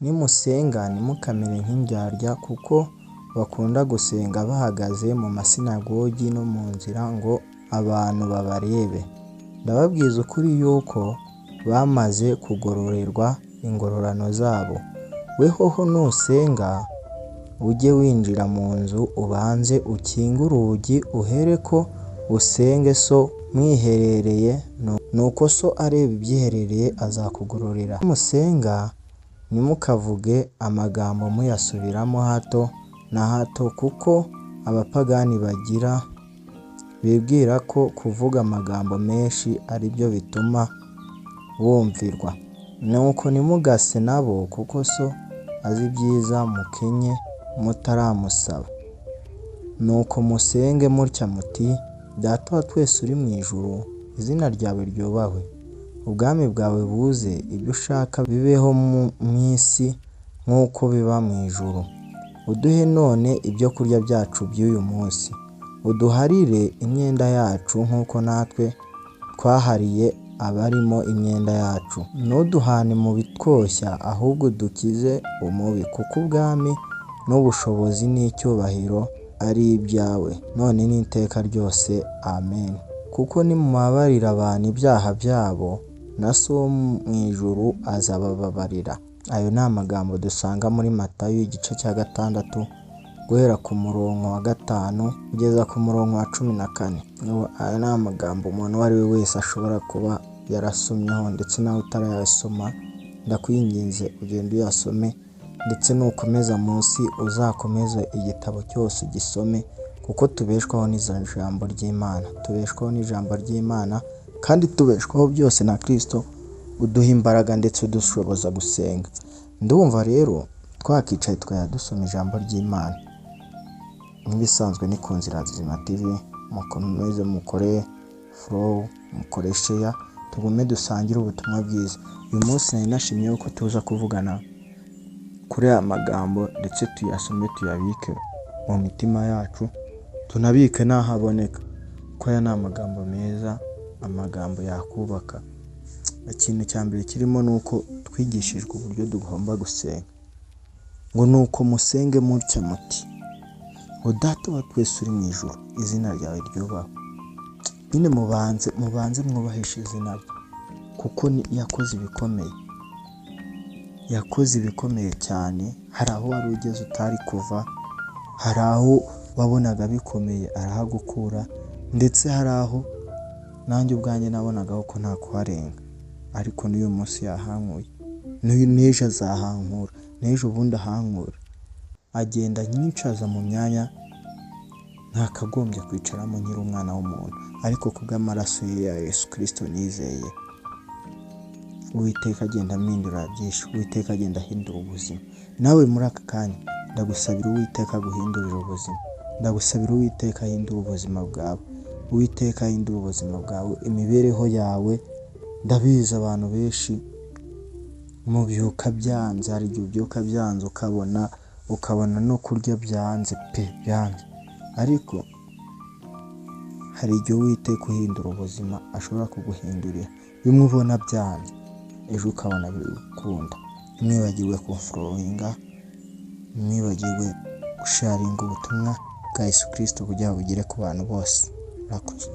Nimusenga ntimukamere nk'indyarya, kuko bakunda gusenga bahagaze mu masinagogi no mu nzira ngo abantu babarebe. Ndababwiza ukuri yuko bamaze kugororerwa ingororano zabo. Wehoho nusenga, ujye winjira mu nzu ubanze ukinge urugi, uhereko usenge So mwiherereye, nuko So areba ibyiherereye azakugororera. Nimusenga ntimukavuge amagambo muyasubiramo hato na hato kuko abapagani bagira, bibwira ko kuvuga amagambo menshi ari byo bituma bumvirwa. Nuko ntimugase nabo, kuko So azi ibyiza mukenye mutaramusaba. Nuko musenge mutya muti: Data wa twese uri mu ijuru, izina ryawe ryubahwe, ubwami bwawe buze, ibyo ushaka bibeho mu isi nk'uko biba mu ijuru. Uduhe none ibyo kurya byacu by'uyu munsi, uduharire imyenda yacu nk'uko natwe twahariye abarimo imyenda yacu. Ntuduhane mu bitwoshya, ahubwo udukize umubi, kuko ubwami n'ubushobozi n'icyubahiro ari ibyawe, none n'iteka ryose. Amen. Kuko nimubabarira abantu ibyaha byabo, na So wo mu ijuru azabababarira. Ayo ni amagambo dusanga muri Matayo igice cya 6, guhera ku murongo wa 5 kugeza ku murongo wa 14. Aya ni amagambo umuntu uwo ari we wese ashobora kuba yarasomyeho, ndetse nawe utarayasoma ndakwinginze ugende uyasome, ndetse nukomeza munsi uzakomeze igitabo cyose ugisome, kuko tubeshwaho n'ijambo ry'Imana, tubeshwaho n'ijambo ry'Imana kandi tubeshwaho byose na Kristo uduha imbaraga ndetse udushoboza gusenga. Ndumva rero twakicaye tukajya dusoma ijambo ry'Imana. Nk'ibisanzwe ni ku Nzira Nzima TV, mukomeze mukore follow, mukore share, tugume dusangire ubutumwa bwiza. Uyu munsi nari nashimye yuko tuza kuvugana kuri aya magambo, ndetse tuyasome tuyabike mu mitima yacu, tunabike n'aho aboneka, kuko aya ni amagambo meza, amagambo yakubaka. Ikintu cya mbere kirimo ni uko twigishijwe uburyo tugomba gusenga, ngo ni uko musenge mutya muti: ngo Data wa twese uri mu ijuru, izina ryawe ryubahwe. Nyine mubanze mwubahishe izina rye, kuko yakoze ibikomeye, yakoze ibikomeye cyane. Hari aho wari ugeze utari kuva, hari aho wabonaga bikomeye arahagukura, ndetse hari aho nanjye ubwanjye nabonaga ko nta kuharenga, ariko n'uyu munsi yahankuye, n'ejo azahankura, n'ejo bundi ahankura. Agenda anyicaza mu myanya ntakagombye kwicaramo nkiri umwana w'umuntu, ariko kubw'amaraso ye ya Yesu Kristo nizeye, Uwiteka agenda ampindura byinshi, Uwiteka agenda ahindura ubuzima. Nawe muri aka kanya ndagusabira Uwiteka aguhindurire ubuzima, ndagusabira Uwiteka ahindure ubuzima bwawe, Uwiteka ahindure ubuzima bwawe, imibereho yawe. Ndabizi abantu benshi mubyuka byanze, hari igihe ubyuka byanze ukabona no kurya byanze pe, byanze, ariko hari igihe Uwiteka uhindura ubuzima ashobora kuguhindurira. Bimwe ubona byanze, ejo ukabona biri gukunda. Ntimwibagirwe kumfollowinga, ntimwibagirwe gusharinga ubutumwa bwa Yesu Kristo kugira ngo bugere ku bantu bose. Murakoze.